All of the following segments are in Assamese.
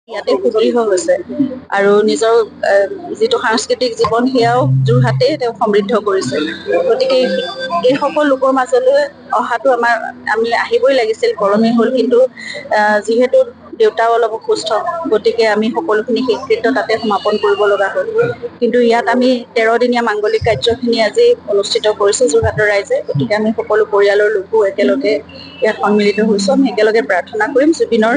ইয়াতে সুদৃঢ় হৈছে আৰু নিজৰ যিটো সাংস্কৃতিক জীৱন সেয়াও যোৰহাটে তেওঁ সমৃদ্ধ কৰিছে। গতিকে এইসকল লোকৰ মাজলৈ অহাটো আমি আহিবই লাগিছিল, পলমেই হ'ল। কিন্তু যিহেতু দেউতাও অলপ অসুস্থ, গতিকে আমি সকলোখিনি শেষকৃত্য তাতে সমাপন কৰিব লগা হ'ল। কিন্তু ইয়াত আমি 13 দিনীয়া মাংগলিক কাৰ্যখিনি আজি অনুষ্ঠিত কৰিছোঁ যোৰহাটৰ ৰাইজে। গতিকে আমি সকলো পৰিয়ালৰ লোকো একেলগে ইয়াত সন্মিলিত হৈছোঁ। আমি একেলগে প্ৰাৰ্থনা কৰিম, জুবিনৰ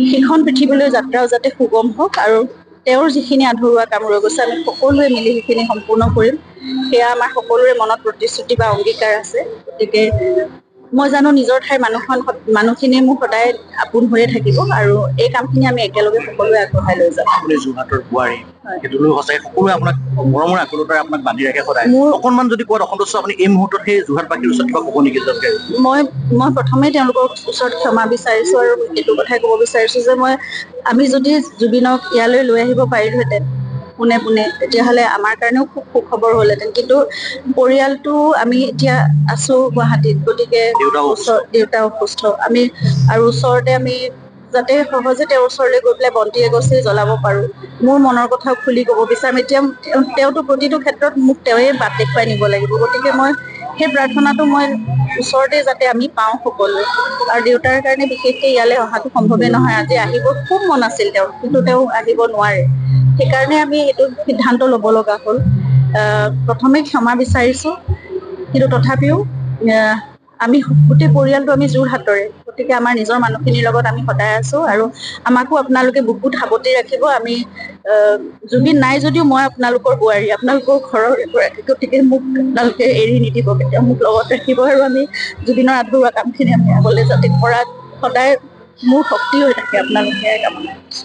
সিখন পৃথিৱীলৈ যাত্ৰাও যাতে সুগম হওক আৰু তেওঁৰ যিখিনি আধৰুৱা কাম ৰৈ গৈছে, আমি সকলোৱে মিলি সেইখিনি সম্পূৰ্ণ কৰিম। সেয়া আমাৰ সকলোৰে মনত প্ৰতিশ্ৰুতি বা অংগীকাৰ আছে। গতিকে মই জানো, নিজৰ ঠাইৰ মানুহখিনিয়ে মোক সদায় আপোন হৈয়ে থাকিব আৰু এই কামখিনি আমি একেলগে সকলোৱে আগবঢ়াই লৈ যাম। আপুনি যোৰহাটৰ বোৱাৰী, সেইটো লৈ সঁচাকৈ সকলোৱে আপোনাক মৰমৰ আকুলতাৰে আপোনাক বান্ধি ৰাখে সদায়। অকণমান যদি কোৱাত অসন্তুষ্ট, আপুনি এই মুহূৰ্তত সেই যোৰহাটবাসীৰ ওচৰত কিবা ক'ব নেকি তেওঁলোকে? মই প্ৰথমে তেওঁলোকৰ ওচৰত ক্ষমা বিচাৰিছো আৰু এইটো কথাই ক'ব বিচাৰিছো যে আমি যদি জুবিনক ইয়ালৈ লৈ আহিব পাৰিলোহেঁতেন পোনে পোনে, তেতিয়াহ'লে আমাৰ কাৰণেও খুব সুখবৰ হ'লহেঁতেন। কিন্তু পৰিয়ালটো আমি এতিয়া আছো গুৱাহাটীত, গতিকে দেউতাও অসুস্থ। দেউতা অসুস্থ, আমি আৰু ওচৰতে আমি যাতে সহজে তেওঁৰ ওচৰলৈ গৈ পেলাই বন্তি এগছি জ্বলাব পাৰো, মোৰ মনৰ কথাও খুলি ক'ব বিচাৰিম। এতিয়া তেওঁতো প্ৰতিটো ক্ষেত্ৰত মোক তেওঁৱে বাট দেখুৱাই নিব লাগিব। গতিকে মই সেই প্ৰাৰ্থনাটো মই ওচৰতে যাতে আমি পাওঁ সকলোৱে। আৰু দেউতাৰ কাৰণে বিশেষকে ইয়ালৈ অহাটো সম্ভৱেই নহয়। আজি আহিব খুব মন আছিল তেওঁৰ, কিন্তু তেওঁ আহিব নোৱাৰে। সেইকাৰণে আমি এইটো সিদ্ধান্ত ল'ব লগা হ'ল। প্ৰথমে ক্ষমা বিচাৰিছো, কিন্তু তথাপিও আমি গোটেই পৰিয়ালটো আমি যোৰহাটৰে। গতিকে আমাৰ নিজৰ মানুহখিনিৰ লগত আমি সদায় আছো আৰু আমাকো আপোনালোকে বুকুত সাৱটি ৰাখিব। আমি জুবিন নাই যদিও মই আপোনালোকৰ বোৱাৰী, আপোনালোকৰ ঘৰৰ এগৰাকী। গতিকে মোক আপোনালোকে এৰি নিদিব কেতিয়াও, মোক লগত ৰাখিব আৰু আমি জুবিনৰ আধৰুৱা কামখিনি আমি আগলৈ যাতে কৰাত সদায় মোৰ শক্তি হৈ থাকে আপোনালোকে, কামনা কৰিছো।